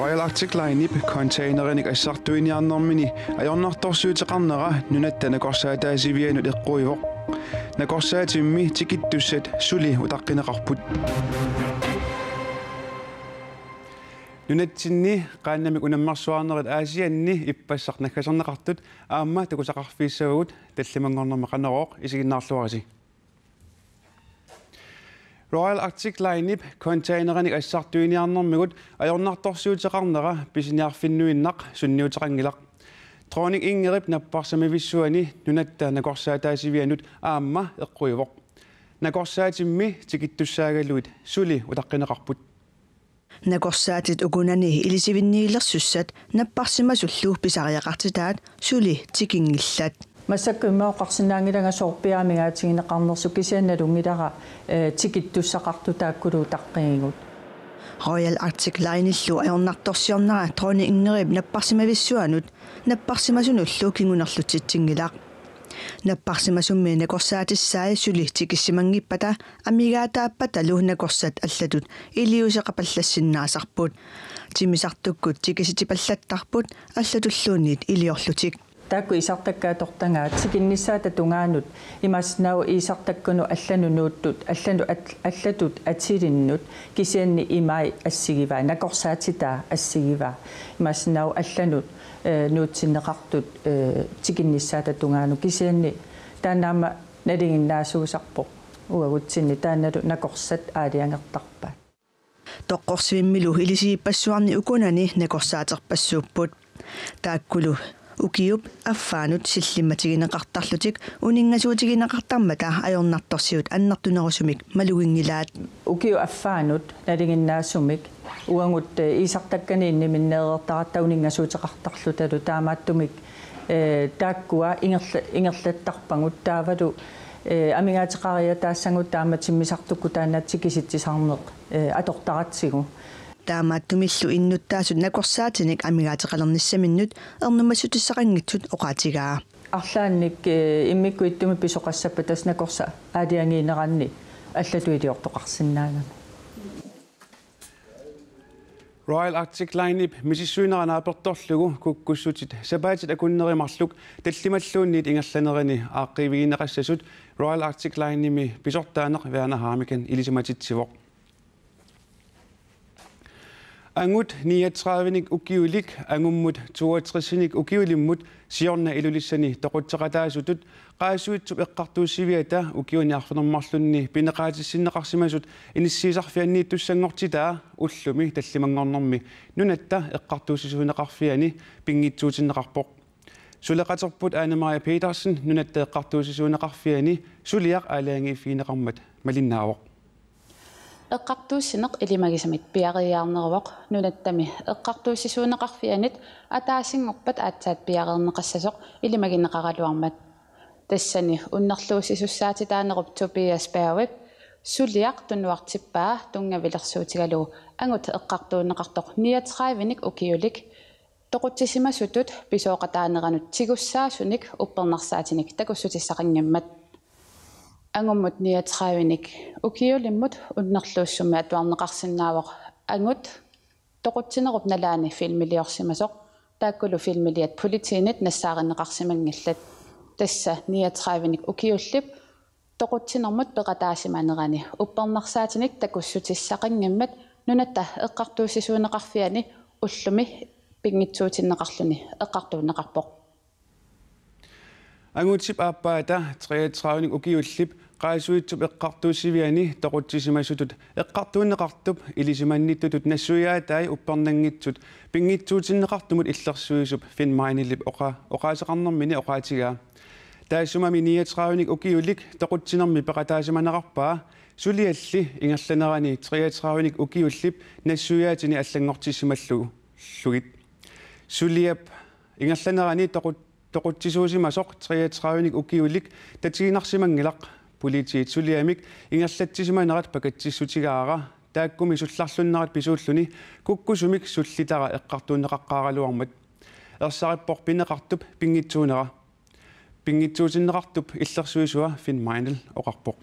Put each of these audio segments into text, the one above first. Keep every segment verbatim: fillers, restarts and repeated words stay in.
Royal Arctic Linep containerimik assartuiniarnermini ajornartorsiuteqarnera nunatta nakorsaataasivianut eqquivoq. Nakorsaatimmi tikittussat suli utaqqineqarput. Nunatsinni qaannamik unammersuarnerit Aasianni ippassaq naggaserneqartut aamma takusaqarfigissavagut, tallimanngornermi Qanorooq, isiginnaarluarisi. Royal Arctic Linep containerimik assartuiniarnermigut ajornartorsiuteqarnera pisiniarfinnuinnaq sunniuteqanngilaq. Dronning Ingridip napparsimavissuani nunatta nakorsaataasivianut aamma eqquivoq. Nakorsaatimmi tikittussaagaluit suli utaqqineqarput. Nakorsaatit ukunani ilisivinniilersussat napparsimasullu pisariaqartitaat suli tikinngillat. Massakkut immaqa oqarsinnaanngilanga soorpiaamigaatigineqarnersoq, kisianni nalunngilara, eh, tikittussaqartut taakkulu utaqqigigut. Royal Arctic Linellu ajornartorsiornera Dronning Ingridip napparsimavissuanut napparsimasunullu kingunerlutsitsinngilaq. Napparsimasummi nakorsaatissai suli tikissimanngippata amigaataappatalu nakorsat allatut iliuuseqapallassinnaasarput. Timmisartukkut tikisitipallattarput allatulluunniit iliorlutik. Taakku iisartakkat atortagaat tikinnissaata tungaanut, imaassinnaavoq iisartakkanut allanut nuuttut, allanut at-, allatut atilinnut, kisianni imai assigivai, nakorsaatitaa assigivaa. Imaassinnaavoq allanut, eh, nuutsinneqartut, eh, tikinnissaata tungaanut, kisianni taanna aamma nalinginnaasuusarpoq uagutsinni, taannalu nakorsat aalajangertarpaat. Toqqorsivimmilu ilisivippassuarni ukunani nakorsaaterpassuupput. Taakkulu ukiup affaanut sillimmatigineqartarlutik uninngasuutigineqartarmata ajornartorsiut annertunerusumik maluginngilaat. Ukiup affaanut nalinginnaasumik uagut, eh, iisartakkani inniminneereertaratta uninngasuuteqartarlutalu, taamaattumik, eh, taakkua ingerla-, ingerlattarpagut, taavalu, eh, amigaateqariataassagut taama timmisartukkut taanna tikisitsisarneq, eh, atortaratsigu. Taamaattumillu innuttaasut nakorsaatinik amigaateqalernissaminnut ernumassutissaqanngitsut oqaatigaa. Arlaannik, eh, immikkut ittumik pisoqassappat tassa nakorsat aalajangiineranni allatut iliortoqarsinnaagami. Royal Arctic Linep misissuinera naapertorlugu kukkussutit sapaatit akunneri marluk tallimalluunniit ingerlanerini aaqqiivigineqassasut Royal Arctic Linemi pisortaaneq Verner Hamiken ilisimatitsivoq. Angut niogtredivenik ukiulik angummut toogtresinik ukiulimmut siorna Ilulissani toqutseqataasutut Qaasuitsup Eqqartuussiviata ukiuni arfineq-marlunni pineqaatissinneqarsimasut inissiisarfianniittussanngortitaa ullumi tallimanngornermi Nunatta Eqqartuussisuuneqarfiani pinngitsuutinneqarpoq. Suleqaterput Ane Maja Petersen Nunatta Eqqartuussisuuneqarfiani suliaq aalajangiiffigineqarmat malinnaavoq. Eqqartuussineq ilimagisamik piareeriarneruvoq nunattami eqqartuussisuuneqarfianit ataasinngorpat aatsaat piareerneqassasoq ilimagineqaraluarmat. Tassani unnerluussisussaatitaanerup Tobias Bergip suliaq tunuartippaa tunngavilersuutigalugu angut eqqartuunneqartoq niogtredivenik ukiulik toqutsisimasutut pisooqataaneranut tigussaasunik uppernarsaatinik takussutissaqanngimmat. Angummut niogtredivenik ukiulimmut unnerluussummi atuarneqarsinnaavoq angut toqutsinerup nalaani filmiliorsimasoq, taakkulu filmiliat politiinit nassaarinneqarsimanngillat. Tassa niogtredivenik ukiullip toqutsinermut peqataasimanerani uppernarsaatinik takussutissaqanngimmat Nunatta Eqqartuussisuuneqarfiani ullumi pinngitsuutinneqarluni eqqartuunneqarpoq. Angutip aappaata treogtredivenik ukiullip Qaasuitsup Eqqartuussiviani toqutsisimasutut eqqartuunneqartup ilisimannittutut nassuiaatai uppernanngitsut pinngitsuutinneqartumut illersuisup Finn Meinelip oqa-, oqaaseqarnermini oqaatigaa. Taassumami niogtredivenik ukiulik toqutsinermi peqataasimanerarpaa sulialli ingerlanerani treogtredivenik ukiullip nassuiaatini allanngortissimallugit. Suliap ingerlanerani toqut-, toqutsisuusimasoq treogtredivenik ukiulik tatiginarsimanngilaq. Politiit suliamik ingerlatsisimanerat pakatsissutigaara, taakkumi sullarlunnerat pisuulluni kukkusumik sullitara eqqartuunneqaqqaaraluarmat. Ersarippoq pineqartup pinngitsuunera. Pinngitsuutinneqartup illersuisua Finn Meinel oqarpoq.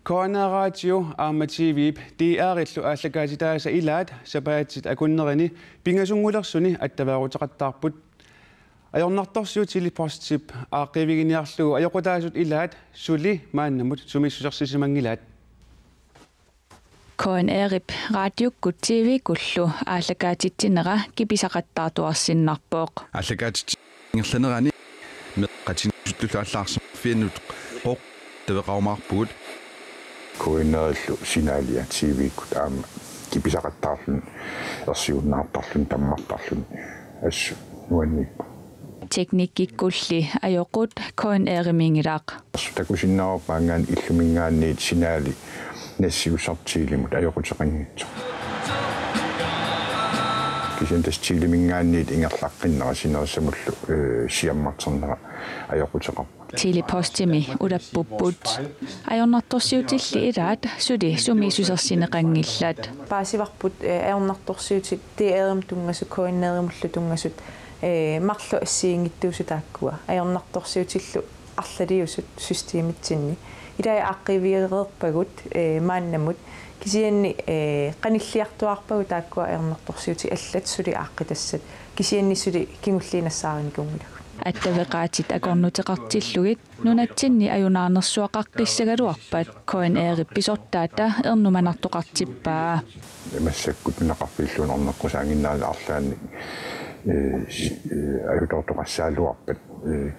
K N R-ip aamma T V-p D R-illu aallakaatitaasa ilaat sapaatit akunnerini pingasunngulersuni attaveeruteqattaarput. Ajornartorsiut Tele-Postip aaqqiiviginiarlugu ajoqutaasut ilaat suli maannamut sumiissusersisimanngilaat. K N R-ip raatiukkut T V-kkullu aallakaatitsinera kipisaqattaartuarsinnarpoq. Aallakaatitsinera ingerlanerani meeqqatinngisullullu allaarsimaffeqarfiannut qooq taveqarumaarpugut. K N R-illu signalia T V-kkut aamma kipisaqattaarluni, ersigunnaartarluni, tammartarluni assut nuanniippoq. Teknikkikkulli ajoqut K N R-imiinngilaq. Assut takusinnaavarput maanngaanniit illuminngaanniit signali nassiussartoq Telemut ajoquteqanngitsoq. Kisianni tassa Teleminngaanniit ingerlaqqinnera sinerissamullu, eh, siammarternera ajoquteqarpoq. Tele-Postimi ulappupput. Ajornartorsiutilli ilaat suli sumiissusersineqanngillat. Paasivarput, eh, ajornartorsiutit D R-imut tunngasut, K N R-imullu tunngasut, eh, marluk assigiinngitsuusut taakkua. Ajornartorsiutillu arlaliusut systemitsinni. Ilai aaqqiivigereerpagut, eh, maannamut. Kisianni, eh, qanilliartuaarpagut taakkua ajornartorsiutit allat suli aaqqitassat. Kisianni suli kingulliit nassaarinikuunngilagut. Attaveqaatit akornuteqartillugit nunatsinni ajunaarnersuaqaqqissagaluarpat K N R-ip pisortaata ernumanartoqartippaa. Massakkut nunaqarfiilluunniit orneqqusaannginneranik arlaannik, eh, si-, eh, ajutoortoqassagaluarpat, eh,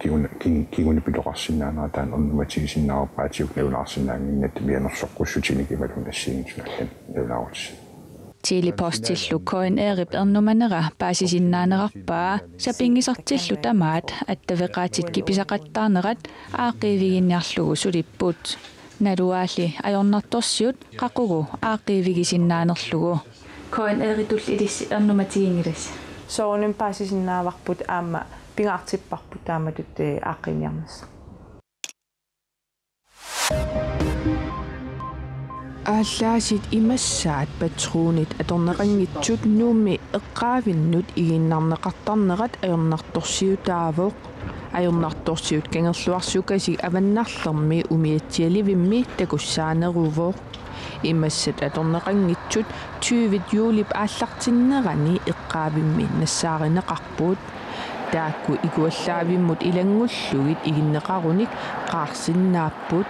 kinguna-, king-, kingunipiloqarsinnaanera taanna ernumatigisinnaavarput, aatigut nalunaarsinnaannginnatta mianersoqqussutinik imaluunniit assigiinngitsunik allanut nalunaarutissanik. Tele-Postillu K N R-ip ernumanera paasisinnaanerarpaa sapinngisartillu tamaat attaveqaatit kipisaqattaarnerat aaqqiiviginiarlugu sulipput. Naluaalli ajornartorsiut qaqugu aaqqiivigisinnaanerlugu. K N R-itulli ilissi ernumatiginngilassi. Soorunami paasisinnaavarput aamma pingaartipparput taamatut, eh, aaqqiiniarnissaq. Aallaasit imassaat patronit atorneqanngitsut Nuummi eqqaavinnut iginnarneqartarnerat ajornartorsiutaavoq. Ajornartorsiut Kangerluarsukasik Avannarlermi umiatsialivimmi takussaaneruvoq. Imassat atorneqanngitsut tyvit juulip aallartinnerani eqqaavimmi nassaarineqarput. Taakku ikuallaavimmut ilanngullugit iginneqarunik qaarsinnaapput,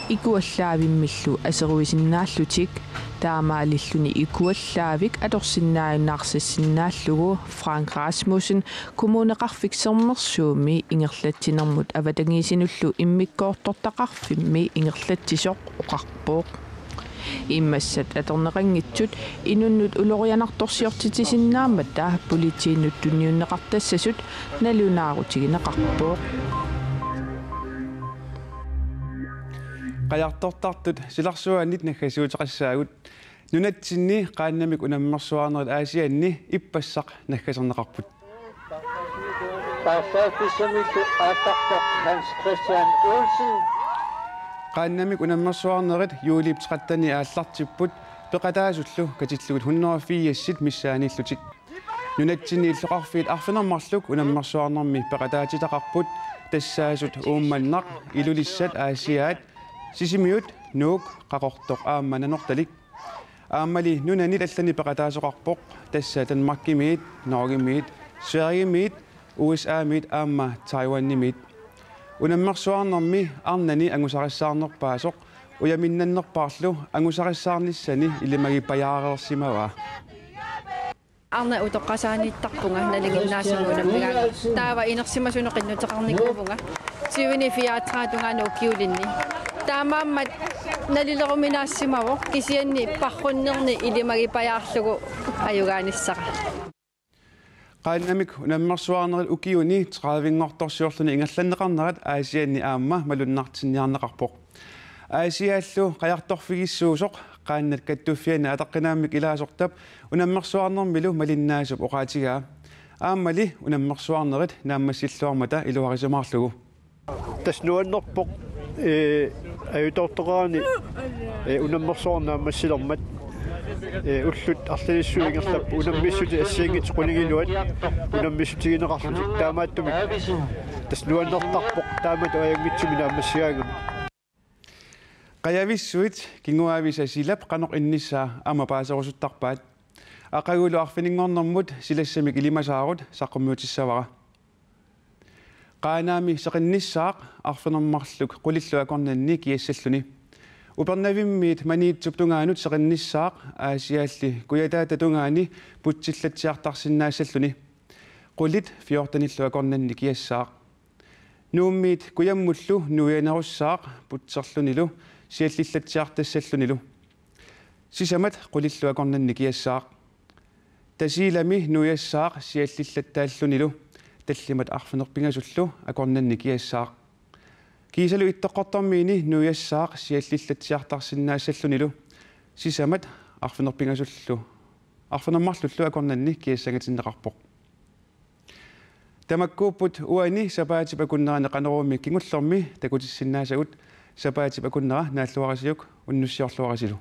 ikuallaavimmillu aseruisinnaallutik. Taamaalilluni ikuallaavik atorsinnaajunnaarsinnaallugu Frank Rasmussen Kommuneqarfik Sermersuumi ingerlatsinermut avatangiisinullu immikkoortortaqarfimmi ingerlatsisoq oqarpoq. Imassat atorneqanngitsut inunnut ulorianartorsiortitsisinnaammata politiinut tunniunneqartassasut nalunaarutigineqarpoq. Qajartortartut silarsuaannit naggasiuteqassaagut. Nunatsinni qaannamik unammersuarnerit Aasianni ippassaq naggaserneqarput. Taarsaaffissimmillu aallartoq Hans Christian Olsen. Qaannamik unammersuarnerit juulip tretteni aallartipput peqataasullu katillugit hundrede og firsit missaaniillutik. Nunatsinni illoqarfiit arfineq-marluk unammersuarnermi peqataatitaqarput, tassaasut Uummannaq, Ilulissat, Aasiaat, Sisimiut, Nuuk, Qaqortoq aamma Nanortalik. Aammali nunanit allanit peqataasoqarpoq, tassa Danmarkimiit, Norgemiit, Sverigemiit, U S A-miit aamma Taiwanimiit. Unammersuarnermi arnani angusarissaarnerpaasoq ujaminnannerpaarlu angusarissaarnissani ilimagipajaareersimavaa. Arnat utoqqasaaniittarpunga nalinginnaasumik unammigaangat. Taava inersimasunut qinnuteqarnikuuvunga tyveni fireogtredive tungaanut ukiulinni. Taamaammat nalileruminaassimavoq, kisianni parrunnerni ilimagipajaarlugu ajugaanissara. Qaannamik unammersuarnerit ukiuni tredivinngortorsiorluni ingerlanneqarnerat Aasianni aamma malunnartinniarneqarpoq. Aasiaallu qajartorfigissuusoq qaannat kattuffianni ataqqinaammik ilaasortap unammersuarnermilu malinnaasup oqaatigaa. Aammali unammersuarnerit naammassilluarmata iluarisimaarlugu. Tassa nuannerpoq, ee, ajutoortoqarani, ee, unammersuarneq naammassilermat, ee, ullut arlalissuit ingerlapput unammissutit assigiinngitsut qulingiluat unammissutigineqarlutik, taamaattumik tassa nuannertarpoq taamatut ajunngitsumik naammassigaangami. Qajavissuit kinguaavisa silap qanoq innissaa aamma paaserusuttarpaat. Aqagulu arfininngornermut silassamik ilimasaarut saqqummiutissavara. Qaanaami seqinnissaaq arfineq-marluk qulillu akornanni kiassalluni. Upernavimmiit Maniitsup tungaanut seqinnissaaq Aasialli Kujataata tungaani putsillatsiartarsinnaassalluni. Qulit fjortenillu akornanni kiassaaq. Nuummiit Kujammullu nuianerussaaq putserlunilu siallillatsiartassallunilu. Sisamat qulillu akornanni kiassaaq. Tasiilami nuiassaaq siallillattaallunilu tallimat arfineq-pingasullu akornanni kiassaaq. Kiisalu Ittoqqortoormiini nuiassaaq siallillatsiartarsinnaassallunilu sisamat arfineq-pingasullu arfineq-marlullu akornanni kiassangatinneqarpoq. Tamakkuupput uani sapaatip akunnerani Qanoruumi kingullermi takutissinnaasagut. Sapaatip akunnera naalluarisiuk, unnussiorluarisilu.